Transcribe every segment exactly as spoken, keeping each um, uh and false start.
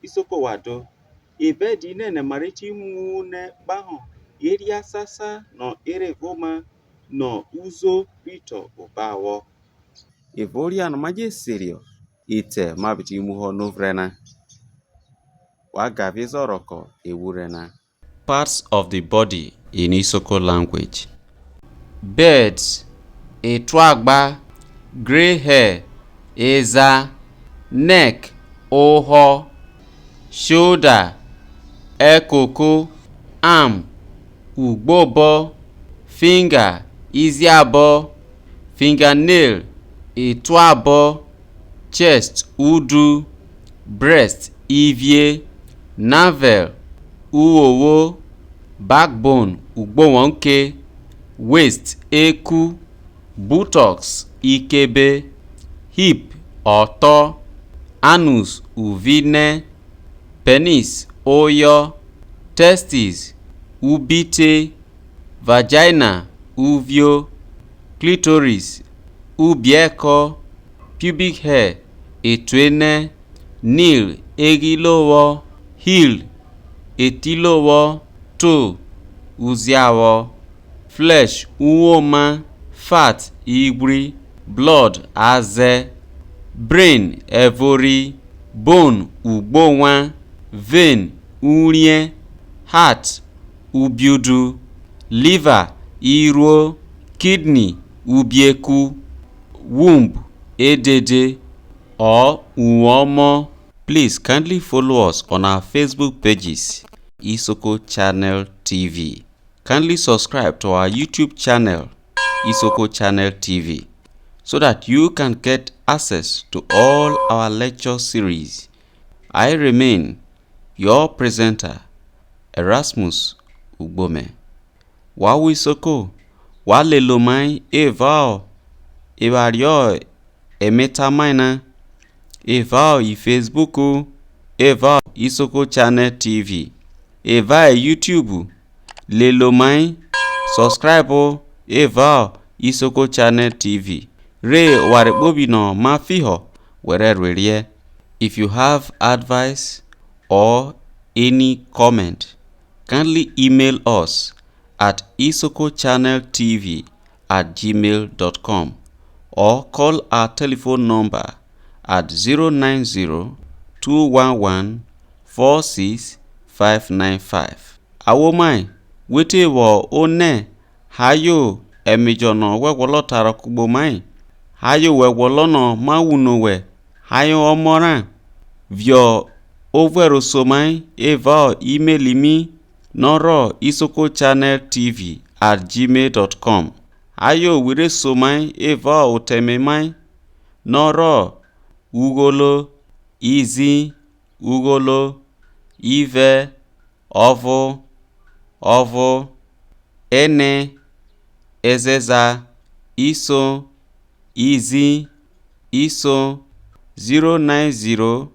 Isoko Wado. Ebed inene ma re ti mu une kpaho eria sasa no e re vwoma no uzo rito oba awọ. Evo oria no ma je serio, ite ma bi ti muho no vrẹ na. Wa ga vizọ rọkọ ewure na. Parts of the body in Isoko language. Beard, etuagba, grey hair, eza, neck, ohọ, shoulder, ẹkoko, arm, ugbobọ, finger, iziabọ, fingernail, etuabọ, chest, udu, breast, ivie, navel, uhoho, backbone, ugbowọnke, waist, eku, buttocks, ikebe, hip, ọtọ, anus, uvine, penis, oyọ, testes, ubite, vagina, uvio, clitoris, ubiẹkọ, pubic hair, etuene, nail, eghiloghọ, heel, etiloghọ, toe, uziawọ, flesh, uwoma, fat, ighwri, blood, aze, brain, evori, bone, ugbowan, vein, urien, heart, ubiudu, liver, iruo, kidney, ubieku, womb, edede, or uwọmọ. Please kindly follow us on our Facebook pages, Isoko Channel T V. Kindly subscribe to our YouTube channel, Isoko Channel T V, so that you can get access to all our lecture series. I remain your presenter, Erasmus Ugbome. Wa wo isoko, wa lele omai evao eware emeta mai na, evao iFacebook, evao Isoko Channel T V, evao YouTube, lele omai, subscribe evao Isoko Channel T V, re oware kpobi no ma fiho were ruerie. If you have advice or any comment, kindly email us at isokochanneltv at gmail dot com or call our telephone number at zero nine zero two one one four six five nine five. Awomai, we te vwo one, hayo emejo no wẹ gwọlọ ta rọ kugbe omai, hayo wẹ gwọlọ no ma wuno wẹ, hayo ọmọ ra. Vwẹ ovuẹ ro se omai evao imeli mi, no rọ isoko channel T V at gmail dot com. Aye, we re se omai evao oteme mai, no rọ ugholo, izi, ugholo, ive, ọvo, ọvo, ene, ezeza, iso, izi, iso, zero nine zero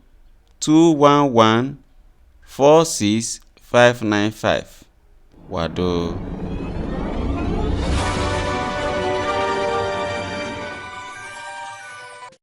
two one one four six five nine five. Wado.